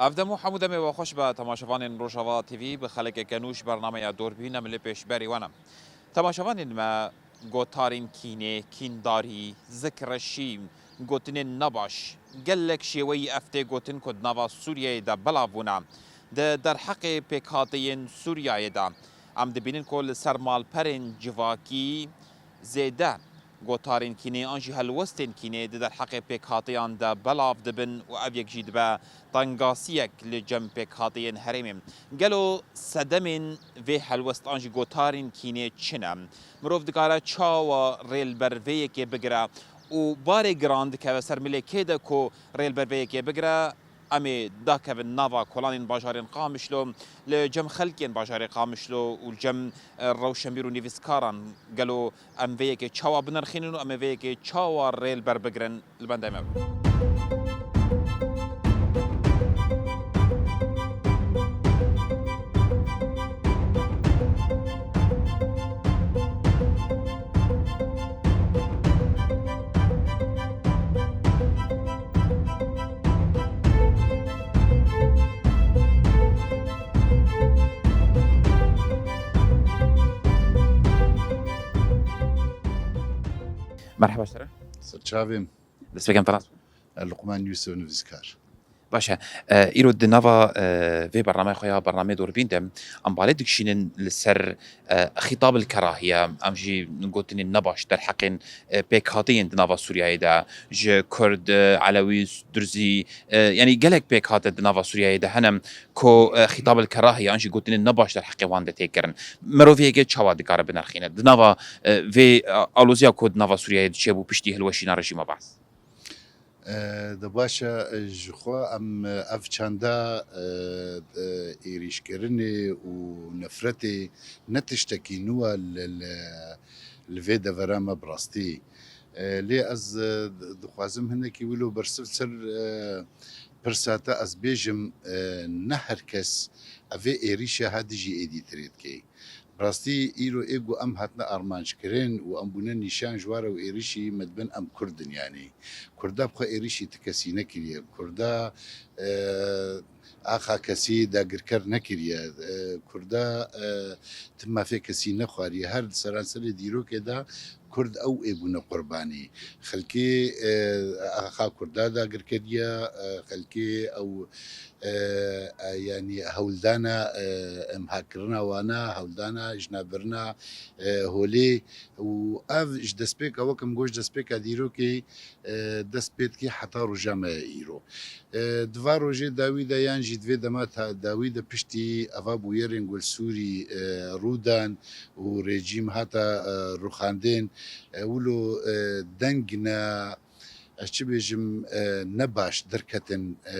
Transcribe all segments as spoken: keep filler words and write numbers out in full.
Ev dem û hemû demê we xweş be, temaşevanên Rojava T V, bi xelekeke nû ji bernameya Dorbîn em li pêşberî we ne. Temaşevanên me, gotarên kînê, kîndarî, zikreşî, gotinên nebaş, gelek şêweyî ev tê gotin ku di nava Sûriyeyê de belav bûne. Di derheqê pêkhateyên Sûriyeyê de em dibînin ku li ser malperên civakî zêde gotarên kînê an jî helwestên kînê di derheqê pêkhateyan de belav dibin û ev yek jî dibe tengasiyek li cem pêkhateyên herêmê. Gelo sedemên vê helwest an jî gotarên kînê çi ne? Mirov dikare çawa rê li ber vê yekê bigire û barê giran dikeve ser milê kê de ku rê li ber vê yekê bigire? Em ê dakevin nava kolanên bajarên Qamişlo, li cem xelkên bajarê Qamişlo û li cem, e, rewşenbîr û nivîskaran. Gelo em vê yekê çawa binirxînin û em ê vê yekê çawa rê li ber bigirin? Li benda me bin. Merhaba sere. Ser çavêm. Destpêkên te nas. Luqman Yusuf, nivîskar. Baş e. E, îro di nava, e, vê bernameyê xwe ya bernameyê Dorbîn de em balê dikişînin li ser, e, xîtab el kerahiye, em jî gotinên nebaş derheqên, e, pêkhateyên di nava Sûriyeyê de ji Kurd, e, Elewî, Durzî, e, yanî gelek pêkhate di nava Sûriyeyê de hene ku, e, xîtab el kerahiye an jî gotinên nebaş derheqê wan de tê kirin. Mirov yekê çawa dikare binirxîne? Di nava, e, vê, e, aloziya ku di nava Sûriyeyê diçe bû piştî hilweşîna rejîma Baas. E, de baş e, ji xwe em, e, ev çanda, e, e, êrîşkirinê û nefretê ne tiştekî nû e li, li, li vê devera me bi rastî. E, lê ez, e, dixwazim hinekî wilo bersiv ser, e, pirsa te ez bêjim, e, ne her kes evê êrîşa ha dijî êdî tirê dikey. Bi rastî îro ê ku em hatine armanckirin û em bûne nîşan ji ware û êrişî me dibin em Kurd in yanî. Kurda bi xwe êrişî ti kesî nekiriye. Kurda, e, axa kesî dagirker nekiriye. E, Kurda, e, ti mafê kesî nexwariye. Her di seranserê dîrokê de Kurd ew ê bûne qurbanî. Xelkê, e, axa Kurda dagir kiriye, e, xelkê ew, e, e, yanî hewldana, e, imhakirina wana, hewldana jinabirina, e, holê û ev ji destpêka, wek em got, ji destpêka dîrokê, e, dest pê dikê heta roja me ya îro. E, di va rojê dawî de yan jî di vê dema ta-, dawî de piştî eva bûyerên ku li Sûrî, e, rû dan û rejîm hata, e, rûxandin, e, wilo, e, deng ne, ez çi bêjim, e, ne baş derketin, e,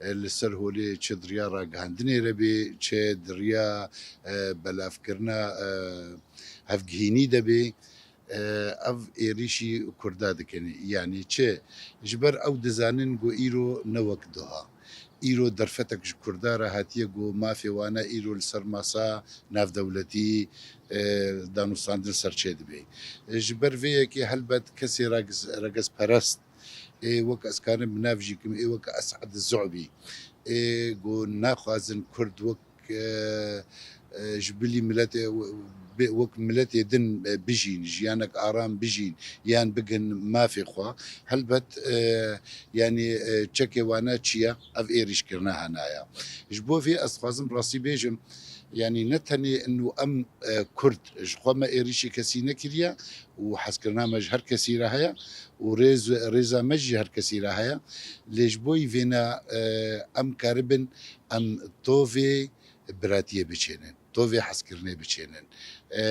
e, li ser holê çi di riya ragihandinê re bê, çi di riya, e, belavkirina, e, hevgihînî de bê. E, ev êrîşî Kurda dikin. Yanî çi? Ji ber ew dizanin ku îro ne wek duha. Îro derfetek ji Kurda re hatiye ku mafê wan e îro li ser masa navdewletî, e, danûstandin serçê dibe. E, ji ber vê yekê helbet kesê ragiz-, regezperest, ê wek ez karim bi nav jî kim, ê wek Esad Zu'bî, ê ku naxwazin Kurd wek, e, e, ji bilî miletê, bi-, wek miletê din, e, bijîn, jiyanek aram bijîn, yan bigin mafê xwe. Helbet, e, yanî, e, çekê wana çi ye? Ev êrîşkirina hena ye. Ji bo vê ez dixwazim rastî bêjim, yanî ne tenê inu em, e, Kurd, ji xwe me êrîşî kesî nekiriye û hezkirina me ji her kesî re heye û rêz, rêza me jî her kesî re heye. Lê ji bo yî vêna, e, em karibin em tovê biratiyê biçênin, tovê hezkirinê biçênin. E,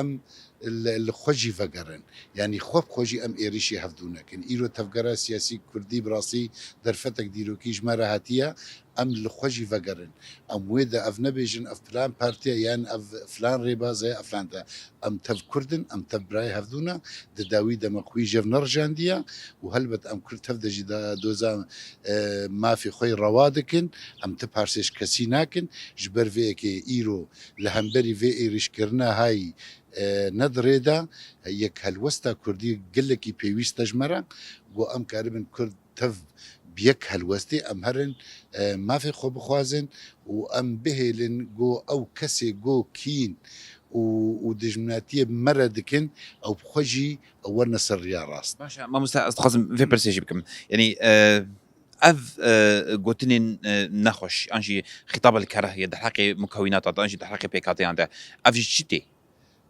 em li, li xwe jî vegerin. Yanî xwe bi xwe jî em êrîşî hevdû nekin. Îro tevgera siyasî kurdî bi rastî derfetek dîrokî ji me re hatiye. Em li xwe jî vegerin. Em wê de ev nebêjin, ev filan partiye yan ev filan rêbaz e, ev filan de. Em tev Kurd in, em tev birayê hevdû ne. Di dawî de me xwî jev nerijandiye û helbet em Kurd tev de jî da doza, e, mafê xwe yê rewa dikin. Em ti parsê ji kesî nakin. Ji ber vê yekê îro li hemberî vê êrîşkirina hayî, e, ne di rê de yek helwesta Kurdî gelekî pêwîst e ji me re. Ku em karibin Kurd tev Bi yek helwestê em herin, e, mafê xwe bixwazin û em bihêlin ku ew kesê ku kîn û, û dijminatiyê bi me re dikin, ew bi xwe jî ew werine ser riya rast. Baş e, mamoste, ez dixwazim vê pirsê jî bikim. Yanî, e, ev, e, gotinên, e, nexweş, an jî xîtaba li kereh ye, derheqê mukewînata de, an jî derheqê pêkhateyan de, ev ji çi tê?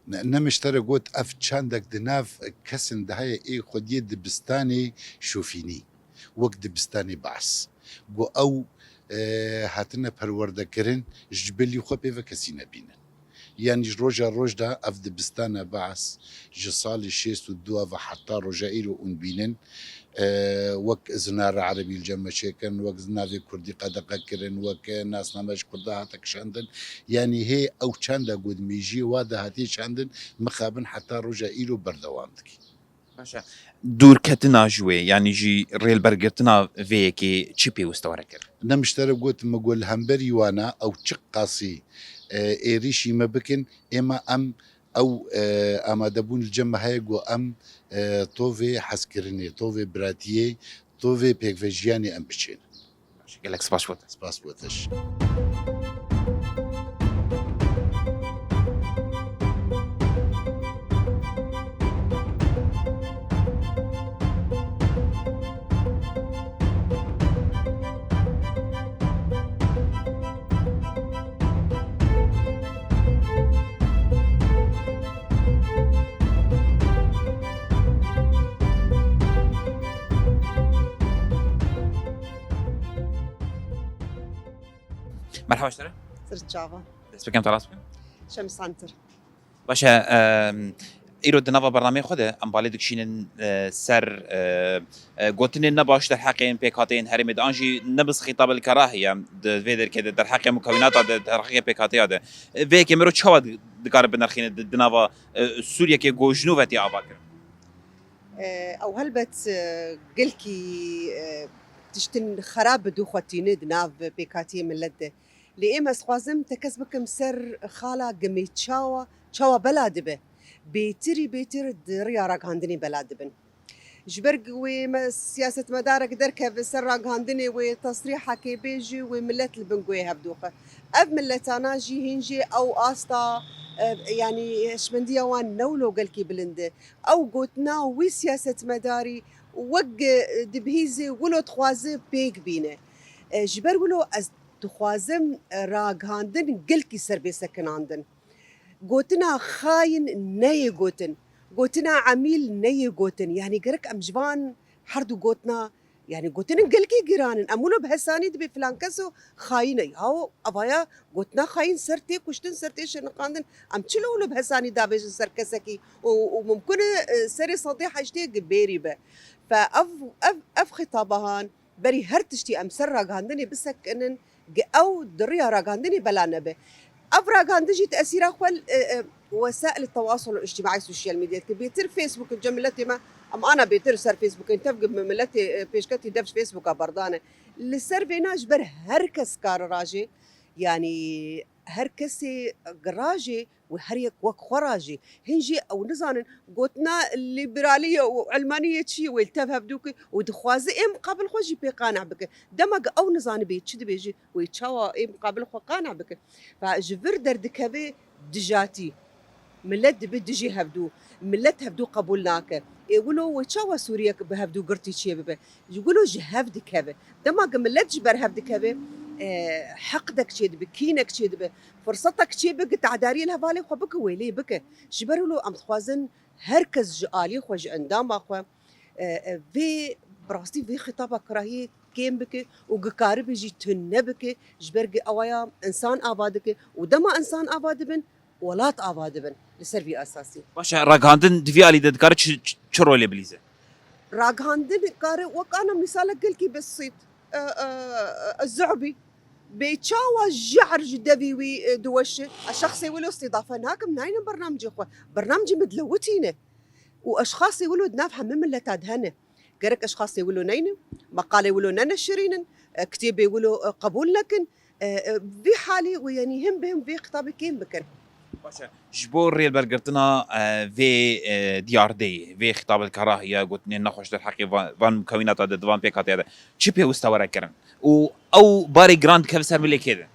Ne, ne min ji te re got, ev çandek di nav kesin de heye ê xwediyê dibistanê şofînî, wek dibistanê Baas. Ku ew, e, hatine perwerdekirin, ji bilî xwe pê ve kesî nebînin. Yanî ji roja roj de ev dibistana Baas ji salê şêst û du ve heta roja îro hûn bînin, e, wek zinara erebî li cem me çêkirin, wek navê kurdî qedexe kirin, wek nasname ji kurda hate kişandin. Yanî hê ew çanda ku di mêjiyê wa de hatiye çandin, mixabin heta roja îro berdewam dike. Baş e. Dûrketina ji wê, yanî jî rêlbergirtina vê yekê çi pêwist te were kir? Ne min ji te re got, min got li hemberî wana ew çiqasî, e, êrîşî me bikin, êma em ew, e, amadebûn li cem me heye ku em, e, tovê hezkirinê, tovê biratiyê, tovê pêkvejiyanê em biçênin. Gelek spas bo te. Spas bo te jî. Merhaba ji te re. Sir çava. Dest bikim, te rast bikim. Şems Center. Baş e, em, îro di nava bernameyê xwe de em balê dikişînin, e, ser, e, e, gotinên nebaş derheqên pêkhateyên herêmê de, an jî nebis xîtab el kerah ye di vê derkê de, derheqê mukewînata de, derheqê pêkhateya de. E, vê yekê mero çawa di-, dikare binirxîne di, di nava, e, Sûriyekê ku ji nû ve tê avakirin? E, ew helbet, e, gelkî, e, tiştin xerab bi dû xwe tîne di nav pêkhatiyê milet de. Lê êm ez dixwazim tekez bikim ser xala gimê çawa, çawa bela dibe. Bêtirî bêtir di riya ragihandinê bela dibin. Ji ber wê me siyasetmedarek derkeve ser ragihandinê wê tesrîhekê bêje, wê milet li bin guhê hev doxe. Ev miletana jî hîn jê ew asta, e, yanî hişmendiya wan ne wilo gelkî bilind e. Ew gotina wî siyasetmedarî wek, e, dibihîze wilo dixwaze pêk bîne. E, ji ber wilo ez dixwazim, e, ragihandin gelkî ser bê sekinandin. Gotina xayîn neyê gotin. Gotina emîl neyê gotin. Yanî gerek em ji van her du gotina, yanî gotinên gelkî giran in. Em wilo bi hesanî dibê filan keso xayîn e. Yaw, evaya gotina xayîn ser tê kuştin, ser tê şiniqandin. Em çilo wilo bi hesanî dabêjin ser kesekî û, û mimkun e, e, serê sedê heştê gi bêrî be. Fe ev, ev, ev xitabahan berî her tiştî em ser ragihandinê bisekinin, gi ew di riya ragihandinê bela nebe. Ev ragihandin jî tesîra xwe li, e, e, wesail tewasul îctimaî, sosyal medya dike. Bêtir Facebook, cem miletê me, em ana bêtir ser Facebook in, tev gi miletê, e, pêşketî dev ji Facebooka berdane. Li ser vêna ji ber her kes kare rajê, yanî her kesê rajê, wê her yek wek xwe rajê. Hîn jî ew nizanin, gotina lîberalî ye û elmanî ye çi ye, wê li tev hevdû ke û dixwaze ê miqabil xwe jî pê qaneh bike. Dema ke ew nizanibê çi dibêje, wê çawa ê miqabil xwe qaneh bike? Fe ji vir derdikeve dijatî. Milet dibe dijî hevdû. Milet hevdû qebûl nake. Ê wilo wê çawa Sûriyek bi hevdû girtî çêbibe? Ji wilo ji hev dikeve. Dema ke milet ji ber hev dikeve, e, heqdek çêdibe, kînek çêdibe, firsetek çêbe ke tedariyê li hevalê xwe bike, wê lê bike. Ji ber wilo em dixwazin her kes ji aliyê xwe, ji endama xwe, e, e, vê, bi rastî vê xitaba kirahiyê kêm bike û gi karibe jî tune bike, ji ber ke ewaya insan ava dike û dema insan ava dibin, welat ava dibin li ser vî esasî. Baş e, ragihandin di vî alî de dikare çi, çi, çi rolê bilîze? Ragihandin kare wek ana mîsalek gelkî besît, e, e, e, zu'bî. Bê çawa jehr ji devî wî, e, diweşe? Ez şexsê wilo îstîdafe nakim, naynim bernamcê xwe. Bernamcê min dilewitîne. Û eşxasê wilo di nav hemî mileta de hene. Gerek eşxasê wilo neynin, meqalê wilo neneşirînin, e, kitêbê wilo, e, qebûl nekin. E, e, vî halî û yanî him bi him vê xitabê kêm bikin. Baş e. Ji bo rêbergirtina, e, vê, e, diyardeyê, vê xîtabelkerahiya gotinên nexweş derheqê va-, van mukewînata de, di van pêkhatiya de çi pêwist e were kirin? Û ew barê giran dikeve ser milê kê de?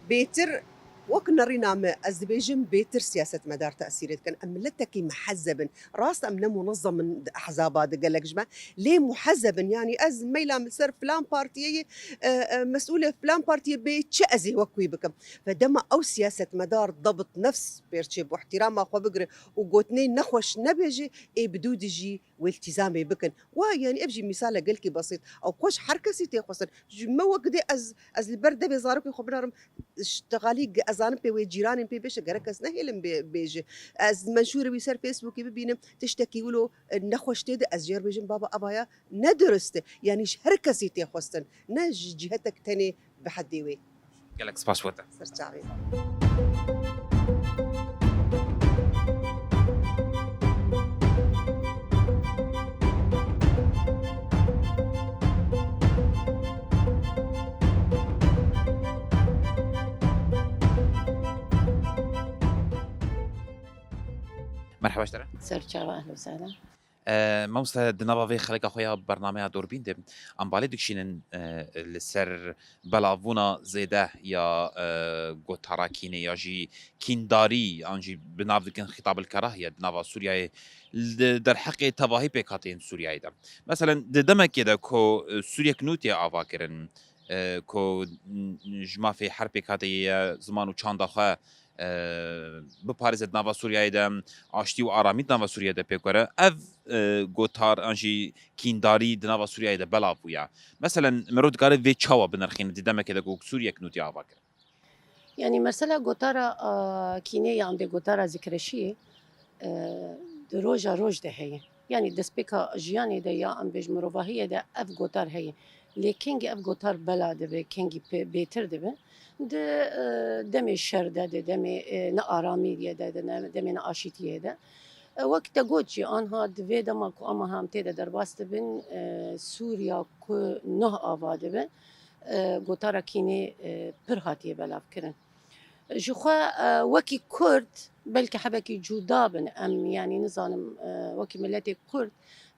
Bêtir, wek nerîna me, ez dibêjim bêtir siyasetmedar tesîrê dikin. Em miletekî mihezeb in. Rast em ne munezem in di ehzaba de gelek ji me, lê muhezeb in. Yanî ez meyla min ser filan partiyê ye, e, e, mesûlê filan partiyê bê, çi ez ê wek wî bikim? Ve dema ew siyasetmedar dabit nefs pêr çê bû, ihtirama xwe bigire û gotinê nexweş nebêje, ê bi dû dijî wê iltîzamê bikin. Wa, yanî ev jî mîsale gelkî besît. Ew xweş her kesî tê xwestin. Ji me wek dê ez, ez li ber devê zarokên xwe binarim, ştexalî ge-, ez zanim pê wê cîranên pê bêje, gerek ez nehêlim bê-, bêje. Ez menşûrê wî ser Facebookê bibînim, tiştekî wilo, e, nexweş tê de, ez jê re bêjim, baba, eva ya ne durist e. Yanî ji her kesî tê xwestin. Ne ji cihetek tenê bi hedê wê. Gelek spas bo te. Ser çavê. Merhaba ji te re. Ser çava, ehlen we sehlen. E, mamoste, di nava vê xeleka xwe ya bernameya Durbîn de em balê dikişînin, e, li ser belavbûna zêde ya, e, gotara kînê ya jî kîndarî, an jî bi nav dikin xîtabilkerahiye di nava Sûriyeyê, li derheqê tevahî pêkhateyên Sûriyeyê de. Meselen, di demekê de ku, e, Sûriyek nû tê ava kirin, e, ku, n-, ji mafê her pêkhateyê ye, ziman û çanda xwe e, biparêze di nava Sûriyeyê de, aştî û aramî di nava Sûriyeyê de pêk were. Ev, e, gotar an jî kîndarî di nava Sûriyeyê de belav bûye. Meselen, mirov dikare vê çawa binirxîne di demekê de ku Sûriyek nû tê ava kirin? Yanî mesela gotara, a, kînê yan dê gotara zikreşiyê, e, di roja roj de heye. Yanî destpêka jiyanê de ya em bêj mirovahiyê de ev gotar heye. Lê kengî ev gotar bela dibe, kengî pê-, bêtir dibe. Di, e, demê şer de, di demê, e, nearamiyê de, di ne-, demê neaşîtiyê de. E, wek te got jî, anha di vê dema ku ema hem tê de derbas dibin, e, Sûriya ku nuh ava dibe, e, gotara kînê, e, pir hatiye belavkirin. Ji xwe, e, wekî Kurd belkî hebekî cuda bin. Em, yanî nizanim, e, wekî miletê Kurd,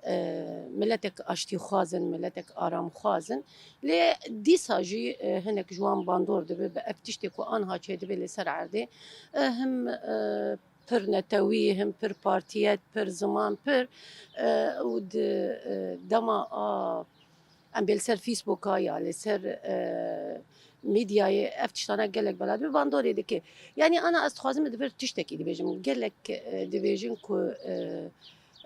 e, miletek aştîxwaz in, miletek aramxwaz in. Lê dîsa jî, e, hinek ji wan bandor dibe bi ev tiştê ku anha çêdibe li ser erdê. E, him, e, pir netewî, him pir partiyet, pir ziman, pir, e, û di, e, dema a Em bê li ser Facebooka ya li ser, e, medyayê ev tiştana gelek bela dibe, bandorê dike. Yanî ana ez dixwazim di vir tiştekî dibêjim. Gelek, e, dibêjin ku, e,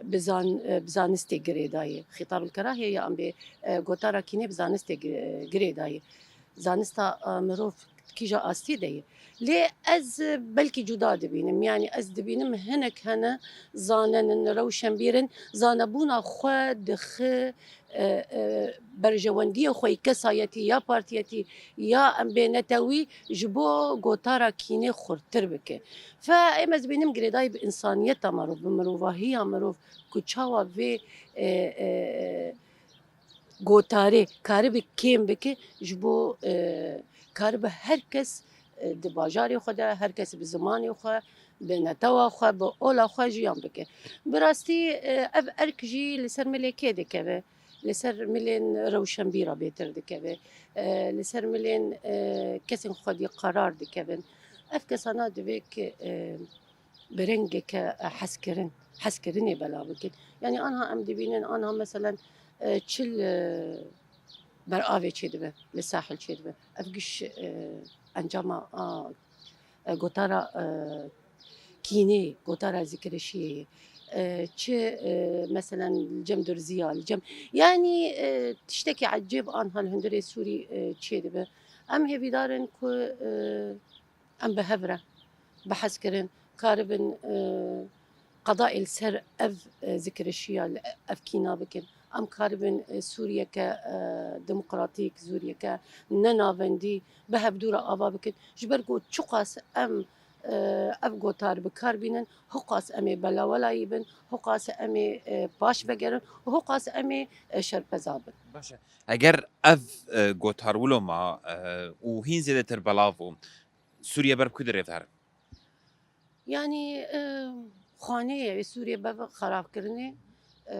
bi zan-, e, bi zanistê girêdayê. Xîtabilkerahiye ya em bê, e, gotara kînê bi zanistê gi-, girêdayê. Zanista, e, mirov kîja astî de ye. Lê ez, e, belkî cuda dibînim. Yanî ez dibînim hinek hene zanenin, rewşenbîr in, zanebûna xwe dixe, e, e, berjewendiyê xwe yê kesayetî ya partiyetî ya em bê netewî ji bo gotara kînê xurttir bike. Fe êm ez dibînim girêdayî bi însaniyeta mirov, bi mirovahiya mirov ku çawa vê, e, e, gotarê karibe kêm bike ji bo, e, karibe her kes, e, di bajarê xwe de, her kes bi zimanê xwe, bi netewa xwe, bi ola xwe jiyan bike. Bi rastî, e, ev erk jî li ser milê kê dikeve? Li ser milên rewşenbîra bêtir dikeve. E, li ser milên, e, kesên xwedî qerar dikevin. Ev kesana divê ki, e, bi rengeke, e, hezkirin, hezkirinê belav bikin. Yanî anha em dibînin, anha meselen, e, çi li ber avê çêdibe, li sahil çêdibe. Ev giş, e, encama a, e, gotara, e, kînê, gotara zikreşiyê ye. E, çi, e, meselen li cem Durziya, li cem, yanî, e, tiştekî ecêb anha li hundirê Sûrî, e, çêdibe. Em hêvîdar in ku, e, em bi hev re bihez kirin, karibin, e, qedayê li ser ev, e, zikreşiya, li ev kîna bikin. Em karibin, e, Sûriyeke, e, demokratîk, Sûriyeke ne navendî bi hevdû re ava bikin. Ji ber ku çiqas em, e, ev gotar bi kar bînin, hiqas em ê belawelayî bin, hiqas em ê, e, paş vegerin û hiqas em ê, e, şerpeza bin. Baş e. Eger ev, e, gotar wilo ma, e, û hîn zêdetir belav bû, Sûriye ber bi ku dirêv diherin? Yanî, e, xaneyê wê Sûriyê be xerabkirinê, e,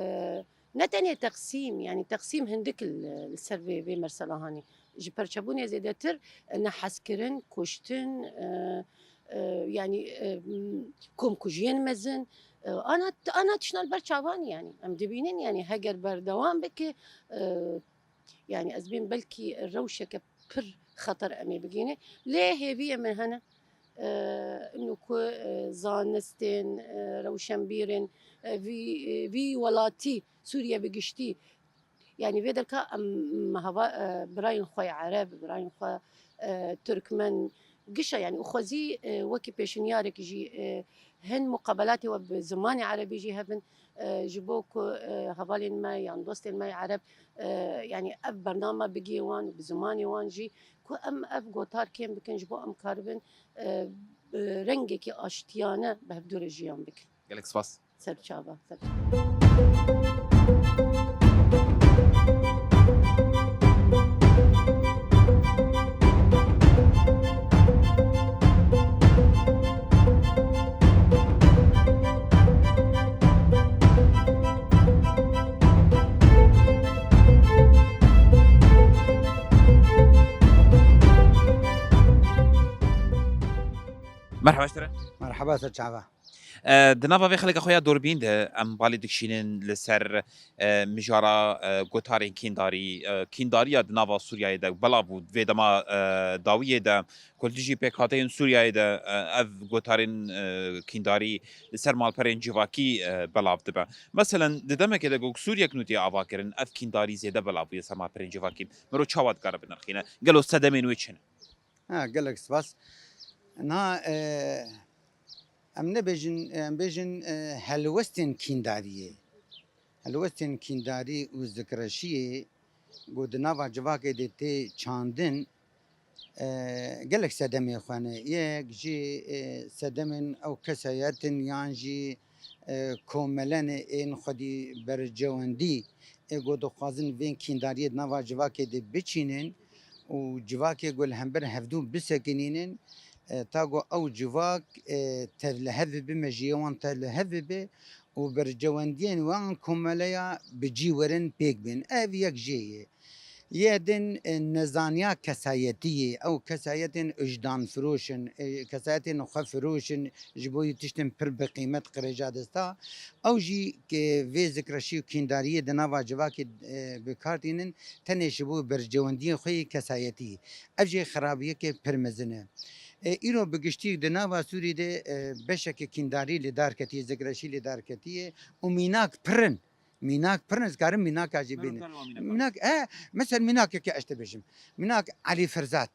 ne tenê teqsîm, yanî teqsîm hindik li, li ser vê, vê mesela hanî. Ji perçebûnê zêdetir, e, nehezkirin, kuştin, e, e, yanî, e, m, komkujiyên mezin, e, ana, ana tiştna li ber çavan, yanî. Em dibînin, yanî heger berdewam bike, e, yanî ez bên belkî rewşeke pir xeter em ê bigihîne. Lê hêviyê min hene, e, ino ku, e, zanistên, e, rewşenbîrên, e, vî, e, vî welatî, Sûriye bi giştî, yanî vê derka em hava, e, birayên xwe yê Ereb, birayên xwe, e, Tirkmen, gişa, yanî û xwezî, e, wekî pêşinyarek jî, e, hin muqabelatê we bi zimanê Erebî jî hebin, e, ji bo ku, e, hevalên me yan dostên me yê Ereb, e, yanî ev bername bigihê wan û bi zimanê wan jî, ku em ev gotar kêm bikin, ji bo em karibin, e, bi rengekî aştiyane bi hevdû re jiyan bikin. Gelek spas. Ser çava, ser çava. Merhaba ji te re. Merhaba, ser çava. E, di nava vê xeleka xwe ya Durbîn de em balê dikişînin li ser, e, mijara, e, gotarên kîndarî, e, kîndariya di nava Sûriyeyê de belav bû. Vê dema, e, dawiyê de ku li dijî pêkhateyên Sûriyeyê de, e, ev gotarên, e, kîndarî li ser malperên civakî, e, belav dibe. Meselen, di demekê de ku Sûriyek nû tê avakirin, ev kîndarî zêde belav bûye ser malperên civakî. Miro çawa dikare binirxîne? Gelo sedemên wê çi ne? Ha, gelek spas. Na, e, em nebêjin, em bêjin, e, helwestên kîndariyê. Helwestên kîndarî û zikreşiyê ku di nava civakê de tê çandin, e, gelek sedemê xwe ne. Yek jî, e, sedemên ew kesayetên yan jî, e, komelenê ên xwedî bercewendî ê ku dixwazin vê kîndariyê di nava civakê de biçînin û civakê ku li hember hevdû bisekinînin, e, ta ku ew civak, e, tevlihev bibe, mejiyê wan tevlihev bibe û bercewendiyên wan komeleya bi cî werin pêk bên. Ev yek jê ye. Yê din, e, nezaniya kesayetiyê, ew kesayetên wijdanfiroş in, e, kesayetên xwefiroş in, ji bo yî tiştên pir bi qîmet qirêja desta. Ew jî ke vê zikreşî û kîndariyê di nava civakê, e, bi kar tînin, tenê ji bo bercewendiyên xwe yê kesayetî. Ev jî xerabiyeke pir mezin e. E, îro bi giştî di nava Sûrî de, e, beşeke kîndarî li dar ketiye, zikreşî li dar ketiye û mînak pir in. Mînak pir in, ez karim mînaka jî bînim. Mînak, e, mesela mînakeke ez te bêjim. Mînak Elî Firzat.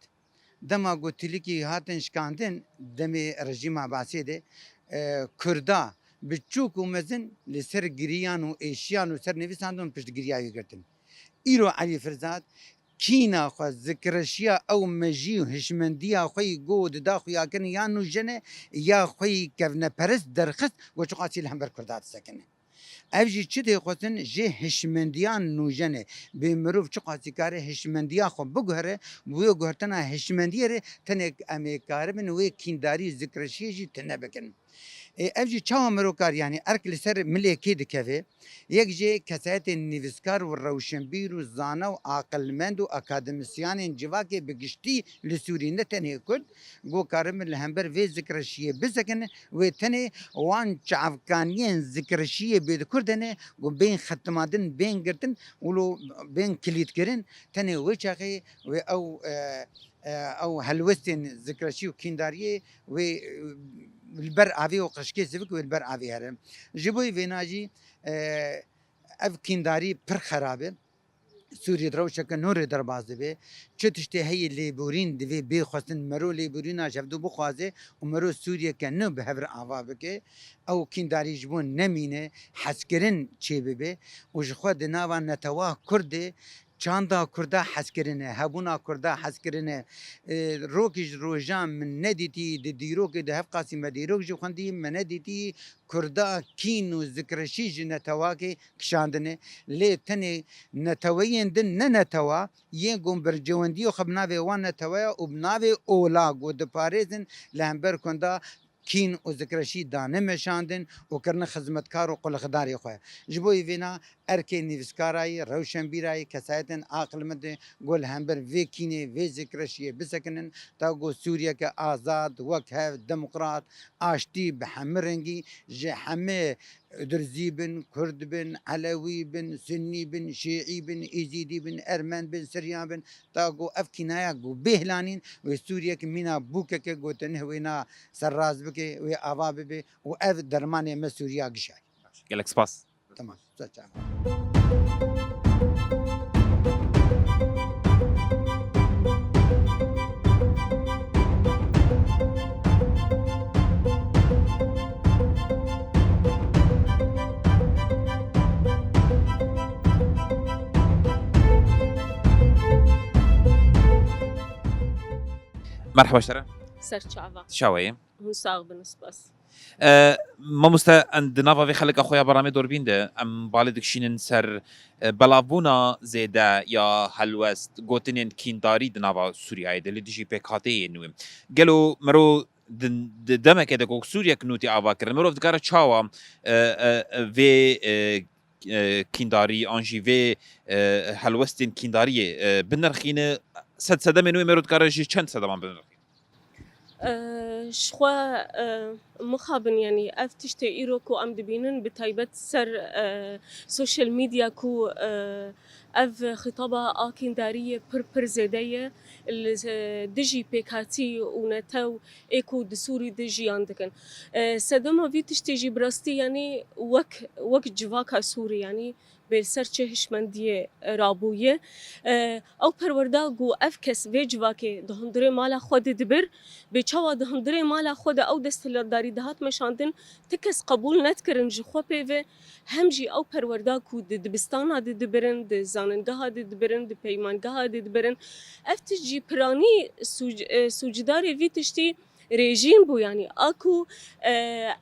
Dema ku tilkî hatin şikandin, demê rejîma Basê de, e, Kurda biçûk û mezin li ser giriyan û êşiyan û ser nivîsandin û piştgiriya wî girtin. Îro Elî Firzat kîna xwe, zikreşiya ew mejî û hişmendiya xwe yî ku dida xuyakirin ya nûjen e, ya xwe yî kevneperest derxist, ku çiqasî li hember Kurda disekine. Ev jî çi tê xwestin? Ji hişmendiyan nûjen e. Bê mirov çiqasî kare hişmendiya xwe biguhere, bi wê guhertina hişmendiyê re tenê em ê karibin wê kîndarî zikreşiyê jî tune bikin. Ê, ev jî çawa mirov kar, yanî erk li ser milê kê dikeve? Yek jê kesayetên nivîskar û rewşenbîr û zana û aqilmend û akademisyanên civakê bi giştî li Sûrî, ne tenê Kurd, ku karibin li hember vê zikreşiyê bisekinin, wê tenê wan çavkaniyên zikreşiyê bê di Kurd de ne, ku bên xetimandin, bên girtin û lo bên kilîtkirin, tenê wê çaxê wê ew, e, e, ew helwestên zikreşî û kîndariyê wê, e, li ber avê û qirşikê sivik wê li ber avê here. Ji bo vêna jî, e, ev kîndarî pir xerab e. Sûriyê di rewşeke nû rê derbas dibe. Çi tiştê heye lêborîn divê bê xwestin, mero lêborîna ji hevdû bixwaze û mero Sûriyeke nû bi hev re ava bike. Ew kîndarî ji bo nemîne, hezkirin çêbibe û ji xwe di nava netewa Kurd de çanda Kurda hezkirin e, hebûna Kurda hezkirin e. E, rokî ji rojan min nedîtî, di dîrokê de hevqasî me dîrok jî xwendî, me nedîtî Kurda kîn û zikreşî ji netewakê kişandine. Lê tenê neteweyên din ne netewa, yên ku bercewendiyê xwe bi navê wan neteweya û bi navê ola ku diparêzin li hember Kurda kîn û zikreşî dane meşandin û kirine xizmetkar û qulixdarê xwe. Ji bo vêna erkê nivîskarayî, rewşenbîrayî, kesayetên aqilmendê ku li hember vê kînê, vê zikreşiyê bisekinin, ta ku Sûriyeke azad, wekhev, demokrat, aştî bi hemî rengî ji hemî Durzî bin, Kurd bin, Elewî bin, Sunnî bin, Şîî bin, Êzîdî bin, Ermen bin, Siryan bin, ta ku ev kînaya ku bê hilanîn wê Sûriyek mîna bûkeke ku te neh wêna serrast bike, wê ava bibe û ev dermanê me Sûriya gişayî. Gelek spas. Tamam, ser çavan. Merhaba ji te re. Ser çava. Çawa yî? Hûn sax bin, spas. E, mamoste, em di nava vê xelika xwe ya beramê Dorbîn de em balê dikişînin ser, e, belavbûna zêde ya helwest, gotinên kîndarî di nava Sûriyeyê de li dijî pêkhateyên wê. Gelo mero di, di demeke de ku Sûriyek nû tê ava kirin, mirov dikare çawa, e, e, e, vê, e, e, kîndarî an jî vê, e, helwestên kîndariyê, e, binirxîne? Sed sedemên wê mero dikare ji çend sedeman binirxîne? E, ji xwe, e, mixabin, yanî ev tiştê îro ku em dibînin, bi taybet ser, e, social media ku, e, ev xitaba a kîndariyê pir, pir zêde ye, li, e, dijî pêkhatî û netew ê ku di Sûrî de jiyan dikin. E, sedema vî tiştê jî bi rastî, yanî wek, wek civaka Sûrî, yanî bê li ser çi hişmendiyê rabûye. E, ew perwerda ku ev kes vê civakê di hundirê mala xwe de dibir, bê çawa di hundirê mala xwe de ew desthilatdarî dihat meşandin, ti kes qebûl nedikirin ji xwe pê ve, hem jî ew perwerda ku di dibistana de dibirin, di zanîngeha de dibirin, di peymangeha de dibirin. Ev tişt jî piranî sûc-, e, sûcdarê vî tiştî rejîm bû, yanî a ku, e,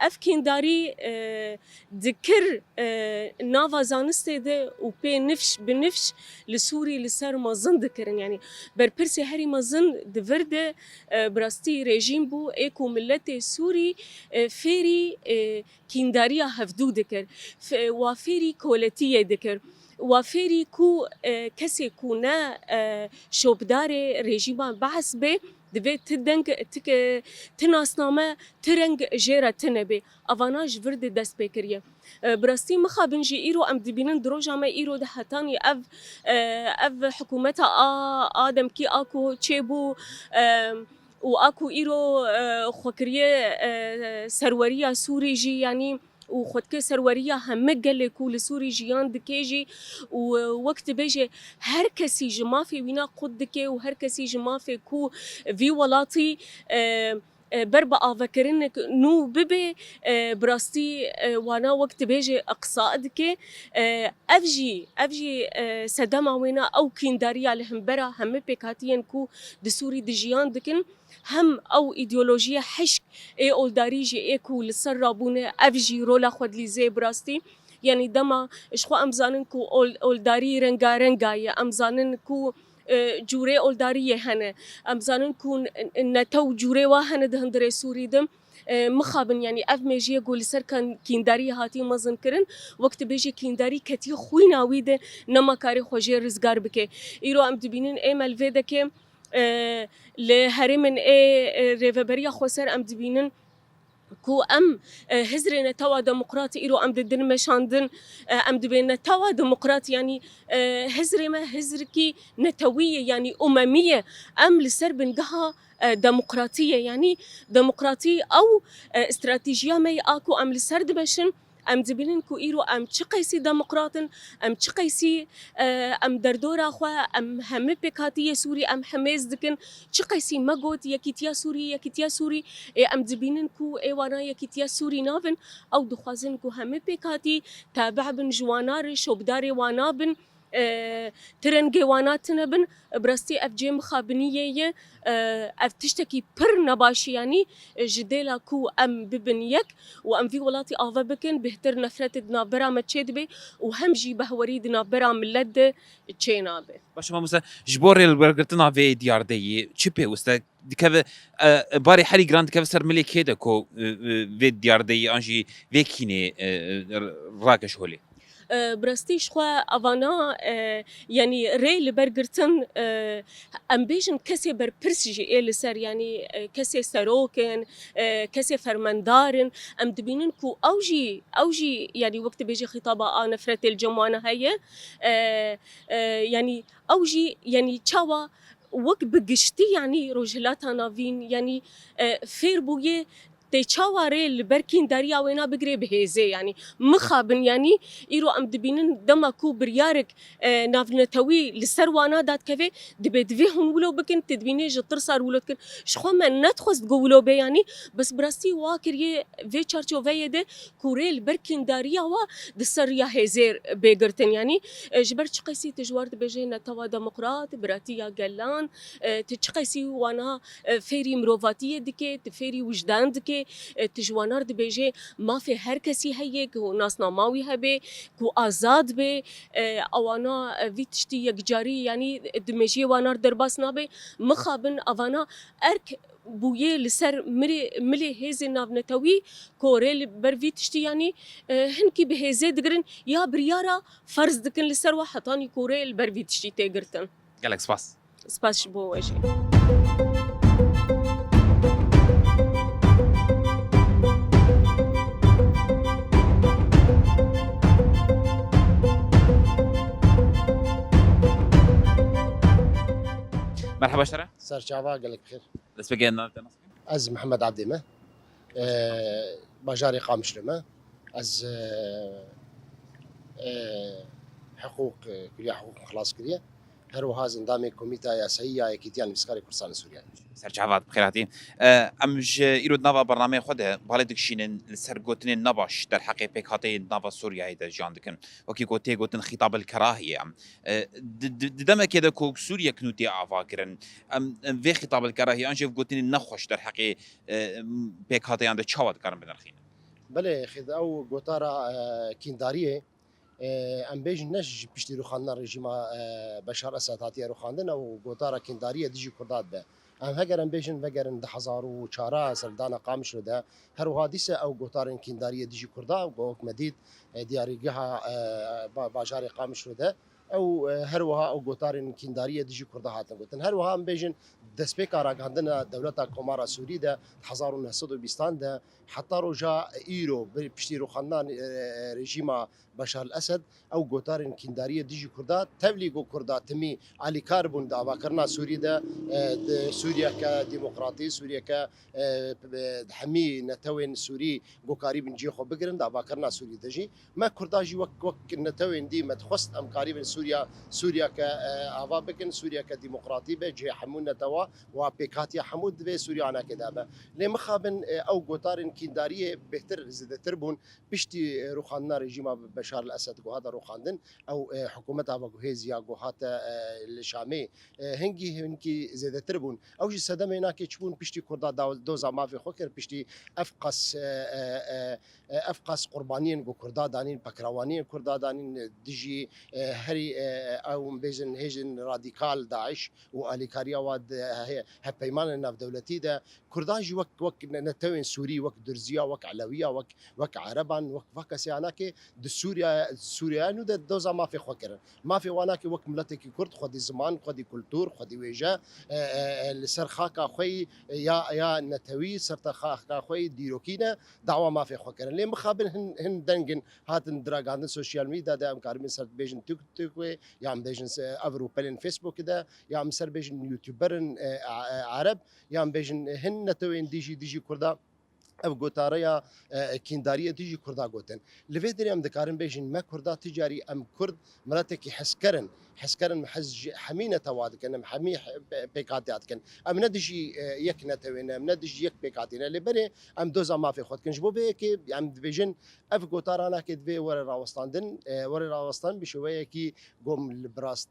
ev kîndarî, e, dikir, e, nava zanistê de û pê nifş bi nifş li Sûrî li ser mezin dikirin. Yanî berpirsê herî mezin di vir de, e, bi rastî rejîm bû, ê ku miletê Sûrî, e, fêrî, e, kîndariya hevdû dikir, f-, wa fêrî koletiyê dikir, wa fêrî ku, e, kesê ku ne, e, şopdarê rejîma Bees bê, divê ti deng, ti ke-, ti nasname, ti reng jê re tune bê. Evana ji vir de dest pê kiriye. E, bi rastî mixabin jî îro em dibînin, di roja me îro de hetanî ev, e, ev hikûmeta a, a demkî a ku çêbû, e, û a ku îro, e, xwe kiriye, e, serweriya Sûrî jî, yanî û xwe dike serweriya heme gelê ku li Sûrî jiyan dike jî û, e, wek dibêje her kesî ji mafê wîna qut dike û her kesî ji mafê ku vî welatî, e, e, ber bi avekirinek nû bibe, e, bi rastî, e, wana wek dibêje eqsa dike. E, ev jî, ev jî, e, sedema wêna ew kîndariya li hembera heme pêkhatiyên ku di Sûrî dijiyan dikin, hem ew îdeolojiya hişk ê oldarî jî ê ku li ser rabûne, ev jî rola xwe dilîze bi rastî. Yanî dema ji xwe em zanin ku ol-, oldarî rengarenga ye, em zanin ku, e, cûrê oldariyê hene, em zanin ku n-, n-, netew cûrê wa hene di hundirê Sûrî de. E, mixabin, yanî ev mêjiyê ku li ser kan-, kîndariyê hatî mezin kirin, wek tu bêjî kîndarî ketiye xwîna wî de, nema karê xwe jê rizgar bike. Îro em dibînin ê me li vê deke, e, li herêmên ê, e, Rêveberiya Xweser em dibînin ku em, e, hizrê netewa demokratî îro em didin meşandin, e, em dibên netewa demokrat, yanî, e, hizrê me hizrikî netewî ye, yanî umemî ye. Em li ser bingeha, e, demokratî ye, yanî demokratî ew, e, stratejiya me ye a ku em li ser dimeşin. Em dibînin ku îro em çi qeysî demokrat in, em çi qeysî, e, em derdora xwe, em hemî pêkhatiyê Sûrî em hemêz dikin. Çi qeysî me got, yekîtiya Sûrî, yekîtiya Sûrî, ê em dibînin ku ê wana yekîtiya Sûrî navin, ew dixwazin ku hemî pêkhatî tabe bin ji wana re, şopdarê wana bin. e, ti rengê wana tune bin, bi rastî ev cê mixabiniyê ye, e, ev tiştekî pir nebaş e, yanî, e, ji dêla ku em bibin yek û em vî welatî ava bikin, bêhtir nefretê di navbera me çêdibe û hem jî behwerî di navbera milet de çênabe. Baş e mamoste, ji bo rêlbergirtina vê diyardeyî çi pêwist e? Dikeve, e, barê herî giran dikeve ser milê kê de ku, e, e, vê diyardeyî an jî vê kînê, e, e, rake ji holê? E, bi rastî ji xwe evana, e, yanî rê li ber girtin, e, em bêjin kesê berpirs jî ê li ser, yanî, e, kesê serok in, e, kesê fermendar in. Em dibînin ku ew jî, ew jî, yanî wek dibêjî xîtaba a nefretê li cem wana heye. E, e, yanî ew jî, yanî çawa wek bi giştî, yanî Rojhilata Navîn, yanî, e, fêr bûye tê çawa rê li ber kîndariya wêna bigirê bi hêzê, yanî mixabin, yanî îro em dibînin dema ku biryarek, e, navnetewî li ser wana dadikeve, dibê divê hûn wilo bikin, tu dibînê ji tirsa wilo dikin. Ji xwe me nedixwest ku wilo bê, yanî bes bi rastî wa kiriye vê çarçoveyê de ku rê li ber kîndariya wa di ser riya hêzê bê girtin. Yanî, e, ji ber çi qesî tu ji war dibêjê netewa demokrat, biratiya gelan, e, tu çi qesî wana, e, fêrî mirovatiyê dike, tu fêrî wijdan dike, e, tu ji wanar dibêjê mafê her kesî heye ku nasnama wî hebe, ku azad be, e, ewana, e, vî tiştî yekcarî, yanî di mejiyê wanar derbas nabe. Mixabin evana erk bûye li ser mirê, milê hêzên navnetewî ku rê li ber vî tiştî, yanî, e, hinkî bi hêzê digirin ya biryara ferz dikin li ser we hetanî ku rê li ber vî tiştî tê girtin. Gelek spas. Spas ji bo we jî. Merhaba ji te re. Serçava gelek bi xêr. Destpêkê navê te nas kim? Ez Mihemed Abdê me. Ee, bajarê Qamişlo me. Ez, ee, ee, hiqûq, ee, kuliya hiqûq xilas kiriye. Her wiha zindamê Komîta Yasayî ya Yekîtiya Nivîskarê Kurdistanê Sûriye. Serçava bi xêr hatî. Ee, em ji îro di nava bernameyê xwe de balê dikişînin li ser gotinên nebaş derheqê pêkhateyên nava Sûriyeyê de jiyan dikin. Wekî ku tê gotin xîtab el kerahiyê em. E, di, di, di demekê de ku Sûriyek nû tê ava kirin, em, em vê xîtab el kerahî an jî ev gotinên nexweş derheqê, e, em, pêkhateyan de çawa dikarin binirxînin? Belê, xêd-, ew gotara, e, kîndariyê, e, em bêjin ne ji piştî rûxandina rejîma, e, Beşar Esed hatiye rûxandin, ew gotara kîndariyê dijî Kurda dibe. Em heger em bêjin vegerin du hezar û çar serdana Qamişlo de, her wiha dîse ew gotarên kîndariyê dijî Kurda, wek me dît, e, diyarîgeha, e, ba-, bajarê Qamişlo de, ew, e, her wiha ew gotarên kîndariyê dijî Kurda hatin gotin. Her wiha em bêjin destpêka ragihandina dewleta Komara Sûrî de, hezar û neh sed û bîstan de, heta roja îro, bi-, piştî rûxandina, e, rejîma Beşar el-Esed, ew gotarên kîndariyê dijî Kurda, tevlî ku Kurda timî alîkar bûn di avakirina Sûrî de, e, di Sûriyeke demokratî, Sûriyeke, e, bi-, hemî netewên Sûrî ku karîbin cihê xwe bigirin di avakirina Sûrî de jî. Me Kurda jî wek, wek netewên dî me dixwest em karîbin Sûriya, Sûriyeke, e, ava bikin, Sûriyeke demokratî be, cihê hemû netewa, wa pêkhatiya hemû divê Sûriya anakê de be. Lê mixabin, e, ew gotarên kîndariyê bêhtir, zêdetir bûn. Piştî, e, rûxandina rejîma Beşar el-Esed ku hate rûxandin, ew, e, hikûmeta veguhêziya ku hate, e, li Şamê, e, hingî, hinkî zêdetir bûn. Ew jî sedemê nakê çi bûn, piştî Kurda da-, doza mafê xwe kir, piştî ev qas, e, e, e, e, ev qas qurbaniyên ku Kurda danîn, pekrawaniyên Kurda danîn, e, dijî, e, herî, e, ew bêjin hêjên radîkal, DAIŞ û alîkariya wa di he-, hevpeymanên navdewletî de, Kurdan jî wek, wek ne-, netewên Sûrî, wek Durziya, wek Elewiya, wek, wek Ereban, wek va kesê anakê di Sûriya, Sûriya nû de doza mafê xwe kirin. Mafê wan ake wek miletekî Kurd, xwedî ziman, xwedî kultur, xwedî wêje, e, e, e, li ser xaka xwe yî, e, ya, ya netewî, ser te xaka xwe yî dîrokî ne, dawa mafê xwe kirin. Lê mixabin hin, hin dengin hatin diragandin sosyal medya de, em karibin ser bêjin Türk, Türk wê, ya em bêjin se-, ev rûpelên Facebook de, ya em ser bêjin YouTuberin, e, e, e, Ereb, ya em bêjin hin netewên dijî, dijî Kurda. ev gotareya, e, kîndariyê dijî Kurda gotin. Li vê derê em dikarin bêjin, me Kurda ti carî em Kurd miletekî hezker in. Hezker in, hez ji hemî netewa dikin, em hemî he-, pê-, pêkhatî dikin. Em ne dijî, e, yek netewê ne, em ne dijî yek pêkhatî ne. Lê berê em doza mafê xwe dikin. Ji bo vê yekê em dibêjin, ev gotara nake divê were rawestandin, e, were rawestan bi şêweyekî gom li bi rastî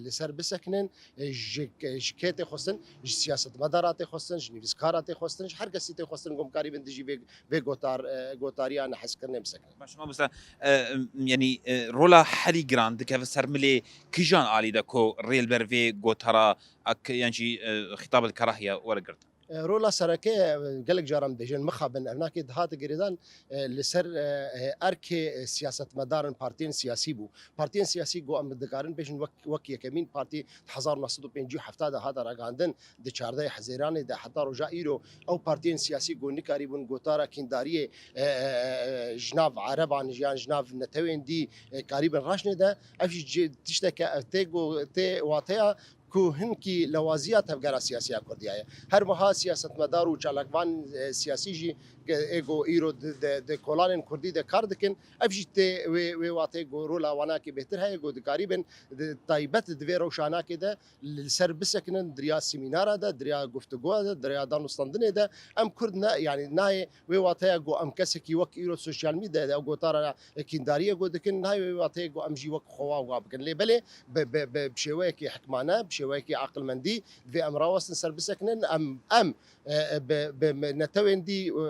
li ser bisekinin, e, ji, ji kê tê xwestin, ji siyasetmedara tê xwestin, ji nivîskara tê xwestin, ji her kesî tê xwestin gom karîbin dijî vê, vê gotar, e, gotariya nehezkirinê bisekinin. Baş, mamoste, e, yanî, e, rola herî giran dikeve ser milê kijan alî de ku rê li ber vê gotara ak-, yan jî, e, xîtab el kerahiye were girtin? E, rola sereke, e, gelek caran dibêjin mixabin, ev nake dihate girêdan, e, li ser, e, e, erkê, e, siyasetmedarin partiyên siyasî bû. Partiyên siyasî ku em dikarin bêjin wek, wek yekemîn partî di hezar û neh sed û pêncî û heft de hate ragihandin, di çardehê Hezêranê de heta roja îro ew partiyên siyasî ku nikarîbûn gotara kîndariyê, e, e, e, ji nav Ereban yan ji nav netewên dî, e, karîbin raşnê de, ev jî ci-, tişteke ev tê go-, tê wateya ku hinkî lewaziya tevgera siyasî ya Kurdiya ye. Her wiha siyasetmedar û çalakvan, e, siyasî jî, e, ê ku îro di, di, di kolanên Kurdî de kar dikin, ev jî tê wê, wê watê ku rola wanakê bêhtir heye, ku dikarîbin di taybet di vê rewşanakê de li ser bisekinin, di riya semînara de, di riya guftûgoya de, di riya danûstandinê de. Em Kurd ne, yanî nayê wê wateya ku em kesekî wek îro sosyal medyada ew gotara kîndariyê ku dikin, nayê wê wateyê ku em jî wek xwe wa wa bikin. Lê belê bi, bi, bi, bi şêweyekî hikmane, bi şêweyekî aqilmendî divê em rawestin ser bisekinin, em, em, e, e, bi, bi me-, netewên dî, e,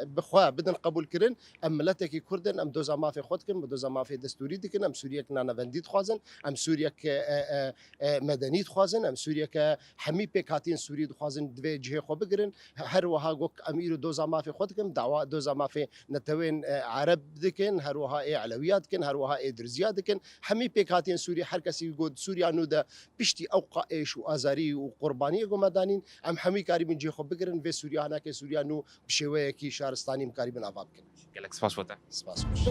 e, bi xwe bidin qebûlkirin. Em miletekî Kurd in, em doza mafê xwe dikin, bi doza mafê destûrî dikin, em Sûriyek nanavendî dixwazin, em Sûriyek, e, e, e, e, medenî dixwazin, em Sûriyeke hemî pêkhatiyên Sûrî dixwazin divê cihê xwe bigirin. Her wiha gok em îro doza mafê xwe dikin, dawa doza mafê netewên, e, Ereb dikin, her wiha ê Elewiya dikin, her wiha ê Dirziya dikin. Hemî pêkhatiyên Sûrî, her kesî got Sûriya nû de piştî ew qa-, êş û azarî û qurbaniyê ku me danîn, em hemî karîbin cihê xwe bigirin, vê Sûriya hinekê Sûriya nû bi şêweyekî şaristanî em karîbin ava bikin. Gelek spas bo te. Spas xweş.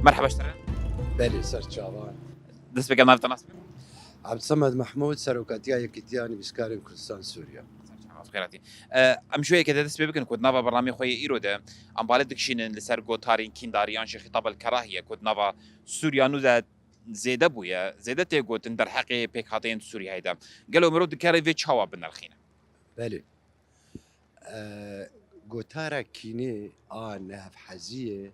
Merhaba ji te re. Belê, ser çavan. Dest pê ke, navê te nas bikin? Ebdulsemed Mehmûd, Serokatiya Yekîtiya Nivîskarên Kurdistan Sûriye. Ser çavan, bi xêr hatî. E, em ji wê yekê de dest pê bikin ku di nava bernameyê xwe yê îro de em balê dikişînin li ser gotarên kîndarî yan jî xîtab el kerahiye ku di nava Sûriya nû de zêde bûye, zêde tê gotin derheqê pêkhateyên Sûriyeyê de. Gelo mirov dikare vê çawa binirxîne? Belê. E, gotara kînê a nehevheziyê,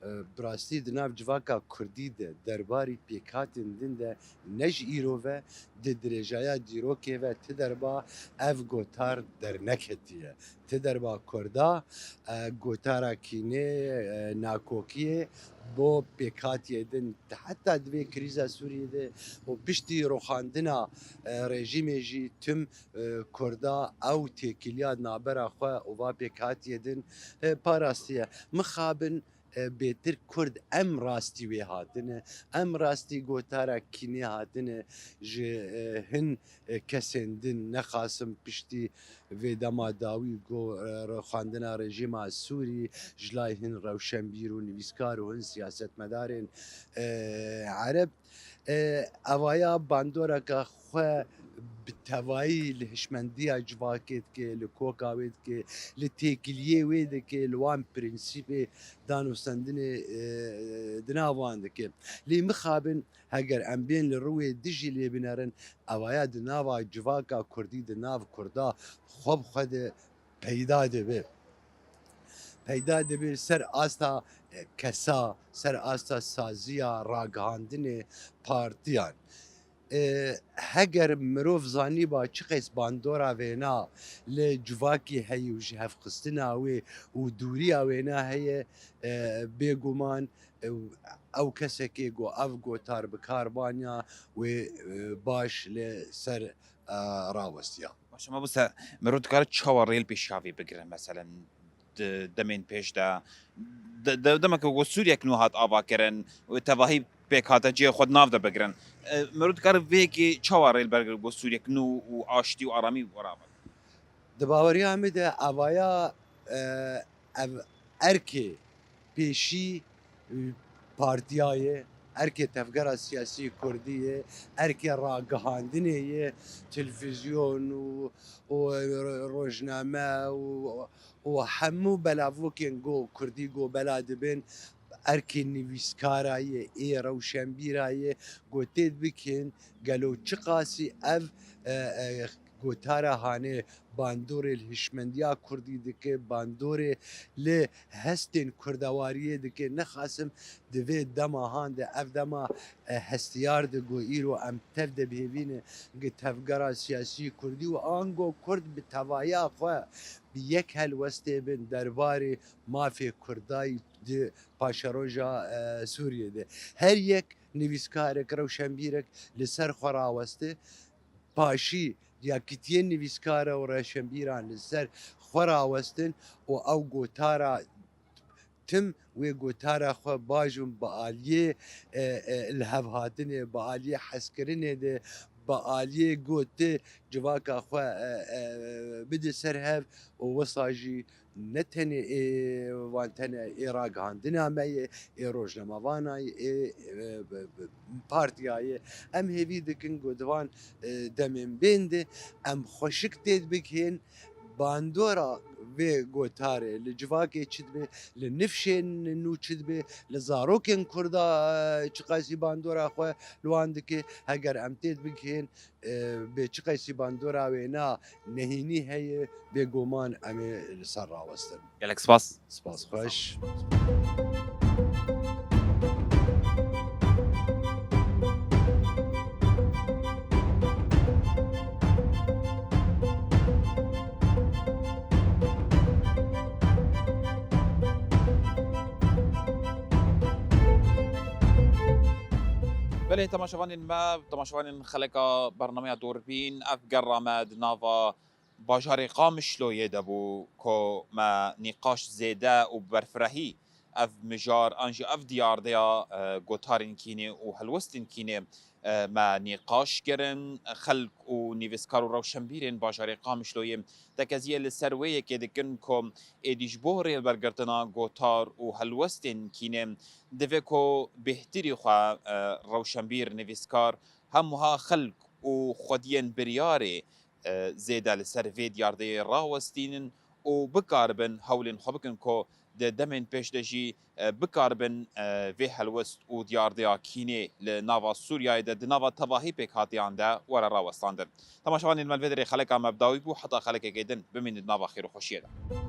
e, bi rastî di nav civaka Kurdî de derbarî pêkhatên din de ne ji îro ve, di dirêjaya dîrokê ve ti derba ev gotar derneketiye. Ti derba Kurda, e, gotara kînê, e, nakokiyê bo pêkhatiyê din, heta di vê krîza Sûriyê de û piştî rûxandina, e, rejîmê jî tim, e, Kurda ew têkiliya nabera xwe û va pêkhatiyê din, e, parastiye. Mixabin, e, bêtir Kurd em rastî wê hatine, em rastî gotara kînê hatine ji, e, hin, e, kesên din, nexasim piştî vê dema dawî ku, e, rûxandina rejîma Sûrî ji lay hin rewşenbîr û nivîskar û hin siyasetmedarên, e, Ereb, e, evaya bandoreke xwe bi tevayî li hişmendiya civakê dike, li koka wê dike, li têkiliyê wê dike, li wan prensîpê danûstendinê, e, di nav wan dike. Lê mixabin, heger em bên li rûyê dijî lê binerin, evaya di nava civaka Kurdî, di nav Kurda xwe bi xwe de peyda dibe. Peyda dibe ser asta, e, kesa, ser asta saziya ragihandinê partiyan. E, heger mirov zanîba çiqas bandora vêna li civakî heye û ji hevxistina wê û dûriya wêna heye, e, bêguman, e, ew kesekê ku ev gotar bi kar baniya wê, e, baş li ser, e, rawestiya. Baş, mamoste, mirov dikare çawa rê li pêşiya vê bigire, meselen, di demên pêş de, de, de, demeke ku Sûriyek nû hat avakirin û tevahî pêk hate cihê xwe di nav de bigirin. E, Mirov dikare vê yekê çawa rê li ber girê ku Sûriyek nû û aştî û aramî were ava? Di baweriya min de evaya, e, ev erkê pêşî, e, partiya ye, erkê tevgera siyasî kurdî ye, erkê ragihandinê ye, televîzyon û, û rojname û, û hemû belavokên go kurdî go bela dibin, erkê nivîskara ye, ê rewşenbîra ye, go têt bikin gelo çiqasî ev, e, e, gotara hanê bandorê li hişmendiya kurdî dike, bandorê li hestên kurdewariyê dike. Nexasim di vê dema han de, ev dema, e, hestiyar de go îro em tev de bihêvî ne, gi tevgera siyasî kurdî û ango kurd bi tevaya xwe bi yek helwestê bin derbarê mafê kurdayî di paşeroja, e, Sûriyê de. Her yek nivîskarek, rewşenbîrek li ser xwe raweste, paşî yakîtiyên nivîskara û rewşenbîran li ser xwe rawestin û ew gotara tim wê gotara xwe bajin bi aliyê, e, e, lihevhatinê, bi aliyê hezkirinê de, bi aliyê got civaka xwe, e, e, bide ser hev û wisa jî ne tenê ê van tene ê ragihandina me ye, ê rojnamevana ye, ê, e, b-, b-, partiya ye. Em hêvî dikin ku di van, e, demên bên de em xweşik têt bigihên bandora vê gotarê, li civakê çi dibe, li nifşên nû çi dibe, li zarokên kurda, e, çiqasî bandora xwe li wan dike, heger em têt bigihên, e, bê çiqasî bandora wêna nehînî heye, bêguman em ê li ser rawestin. Gelek spas. Spas xweş. Belê, temaşevanên me, temaşevanên xeleka bernameya Dûrbîn, ev gerra me di nava bajarê Qamişloyê de bû ku me nîqaş zêde û bi berfirehî ev mijar an jî ev diyardeya, e, gotarên kînê û helwestên kînê, e, me nîqaş kirin. Xelk û nivîskar û rewşenbîrên bajarê Qamişloyê tekeziyê li ser wê yekê dikin ku êdî ji bo rêlbergirtina gotar û helwestên kînê divê ku bêhtirî xwe, e, rewşenbîr, nivîskar, hemûha xelk û xwediyên biryarê, e, zêde li ser vê diyardeyê rawestînin û bikaribin hewlên xwe bikin ku di demên pêş de jî, e, bikaribin, e, vê helwest û diyareya kînê li nava Sûriyeyê de di nava tevahî pêkhatiyan de were rawestandin. Temaşevanên me, li vê derê xeleka me bi dawî bû, heta xelekekê din bimînin di nava xêr û xweşiyê de.